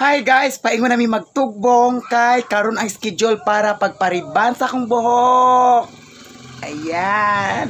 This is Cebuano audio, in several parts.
Hi guys, paingon nami magtugbong kay karon ang schedule para pagpariban sa akong buhok. Ayan.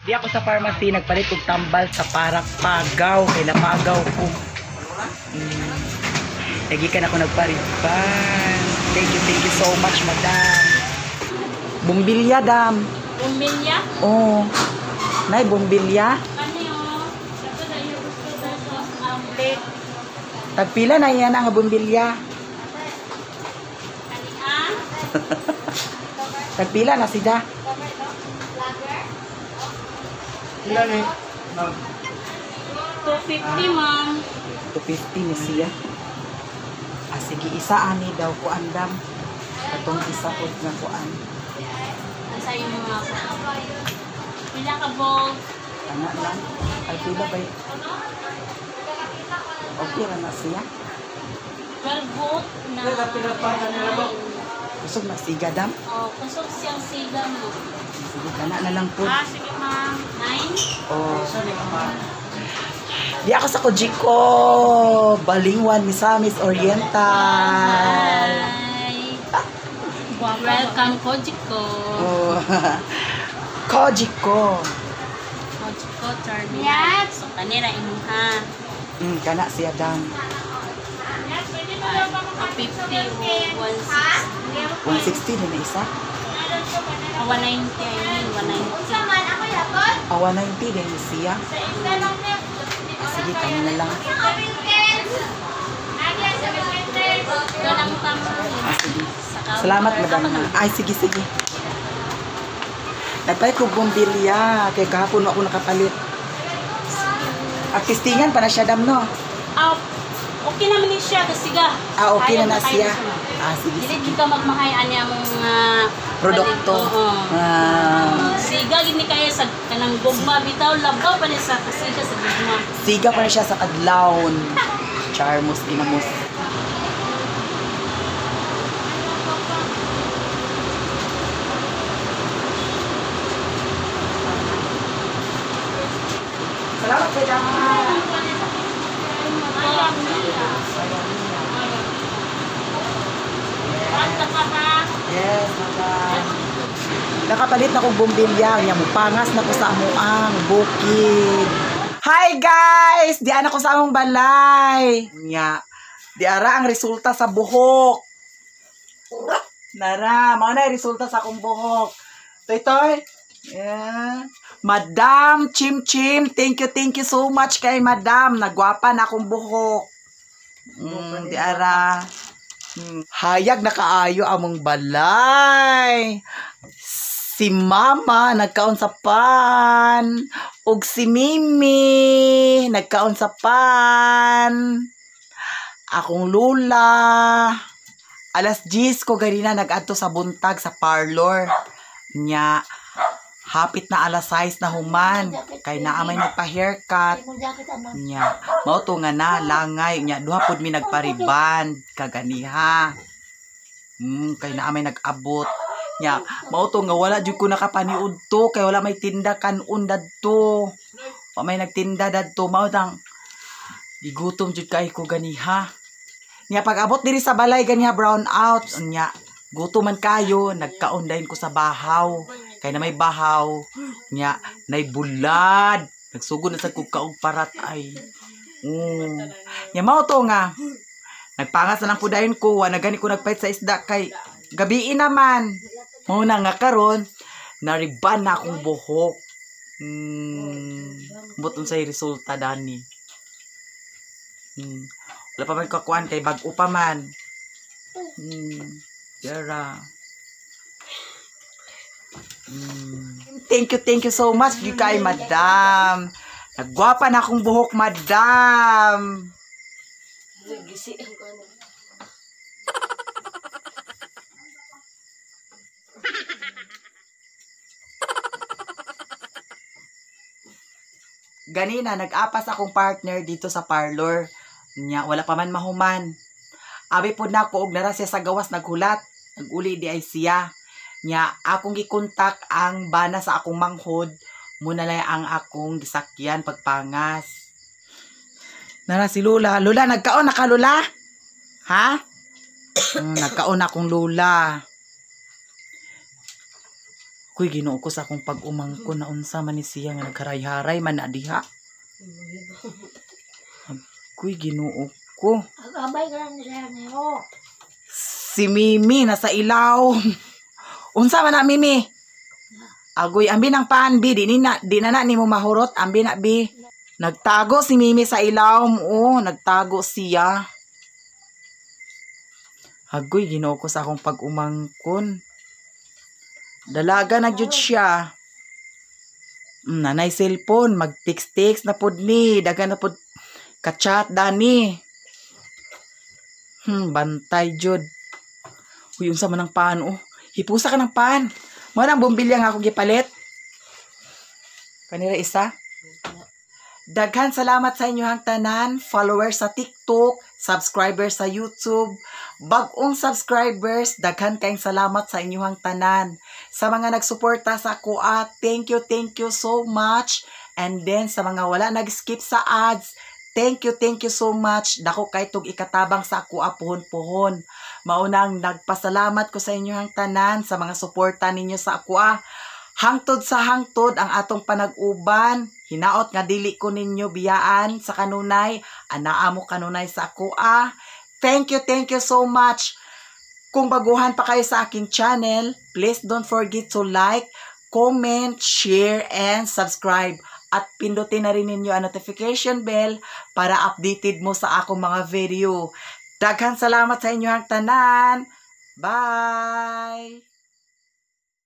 Di ako sa pharmacy nagpalit og tambal sa parak pagaw kay napagaw ko. Nagikan ako nagpariban. Thank you so much, madam. Bumbilya, dam. Bumbilya? Oh. Nay bumbilya? Ano yun? Tagpila na yan ang bumbilya. Tagpila na sida. Ilan eh? Ma'am. 250, ma'am. 250 ni siya. Ah, sige, isa ani daw ko andam. Atong isa ko nga kuan. Asa yung mga pila ka bowl? Ana lang. Ay, pila ba? Okay ra na siya. 12 volt na. Pila pa na ba? Kusog na siga, dam. Oh, kusog siyang siga mo. Sige, kana na lang po. Ah, sige, ma'am. 9? Oh. Di ako sa Kojiko, Balingwan, Misamis Oriental. Hi. Welcome, Kojiko. Oh. Kojiko. Kojiko Terminal. So, kanira inuha. Kana siya dam. 50 o 160. 160 din na isa. Ah, 190, I mean, 190. Ah, 190 din siya. Ah, sige, kami na lang. Ah, sige. Salamat, madam. Ay, sige, sige. Nagpalit ko bumbilya. Kaya kahapon ako nakapalit. At testingan pa na siya, dam, no? Ah, okay naman ni siya kasi ga. Ah, okay na na Kaya siya. Ah, sige, Dili sige. ka magmahay ani among Produkto. Oo. Ah. Siga gini kaya sa kanang gugma bitaw, labaw pa ni sa kasiga sa gugma. Siga pa na siya sa kadlawon. Charmos inamos. Salamat sa Yes, madam. Nakapalit na kong bumbilya. Nya mupangas na ko sa amuang bukid. Hi guys! Di ana ko sa among balay. Nya, di ara ang resulta sa buhok. Nara, mao na yung resulta sa akong buhok. Toy toy. Yeah. Madam Chim Chim, thank you so much kay Madam. Nagwapa na akong buhok. Di ara. Hayag na kaayo among balay. Si Mama nagkaon sa pan. Ug si Mimi nagkaon sa pan. Akong lula. Alas 10 ko ganina nag-adto sa buntag sa parlor. Nya hapit na alas 6 na human kay naa may nagpa-haircut. Nya mao to nga na langay nya duha pud mi nagpariband kaganiha. Kay naa may nag-abot. Nya mao to nga wala jud ko nakapaniud to kay wala may tinda kanon dadto. Wa may nagtinda dadto, mao tang gigutom jud kay ko ganiha. Nya pag abot diri sa balay ganiha brown out. Nya gutom man kayo, nagkaon dayon ko sa bahaw. Kay na may bahaw. Nya nay bulad. Nagsugod na sa kog kaog parat ay. Nya mao to nga nagpangas na lang po dayon ko, wa na gani ko nagpait sa isda kay gabii naman. Mao na nga karon nariban na akong buhok. But unsay resulta dani. Wala pa man kakuan kay bag-o pa man. Yara. Thank you so much gyud kay Madam. Nagwapa na akong buhok, Madam. Ganina, nag-apas akong partner dito sa parlor. Nya, wala pa man mahuman. Abi po na ko og nara siya sa gawas naghulat. Naguli di ay siya. Nya, akong gikontak ang bana sa akong manghod. Muna lang ang akong gisakyan pagpangas. Nara si Lula. Lula, nagkaon na ka, Lula? Ha? Nagkaon na akong Lula. Kuy, Ginoo ko sa akong pag-umangko na unsa man ni siya nga nagharay-haray man na diha. Kuy, Ginoo ko. Agabay ka lang siya niyo. Si Mimi nasa ilaw. Unsa man na Mimi? Agoy, ambi ng pan bi, di na na nimo mahurot, ambi na bi. Nagtago si Mimi sa ilaw, oh, nagtago siya. Agoy, Ginoo ko sa akong pag-umangkon. Dalaga na jud siya. Nanay cellphone, mag-text-text na pud ni, daga na pud ka-chat dani. Bantay jud. Uy, unsa man ang pan oh. Hipusa ka ng pan. Mo nang bumbilya nga akong gipalit. Kanira isa. Daghan salamat sa inyohang tanan, followers sa TikTok, subscribers sa YouTube, bag-ong subscribers, daghan kayong salamat sa inyohang tanan. Sa mga nagsuporta sa akoa, thank you so much. And then sa mga wala nag-skip sa ads, thank you so much. Dako kay tug ikatabang sa akoa puhon-puhon. Maunang nagpasalamat ko sa inyohang tanan sa mga suporta ninyo sa akoa. Hangtod sa hangtod ang atong panag-uban. Hinaot nga dili ko ninyo biyaan sa kanunay, anaa mo kanunay sa akoa. Thank you so much. Kung baguhan pa kayo sa aking channel, please don't forget to like, comment, share, and subscribe. At pindutin na rin ninyo ang notification bell para updated mo sa akong mga video. Daghan salamat sa inyong tanan. Bye!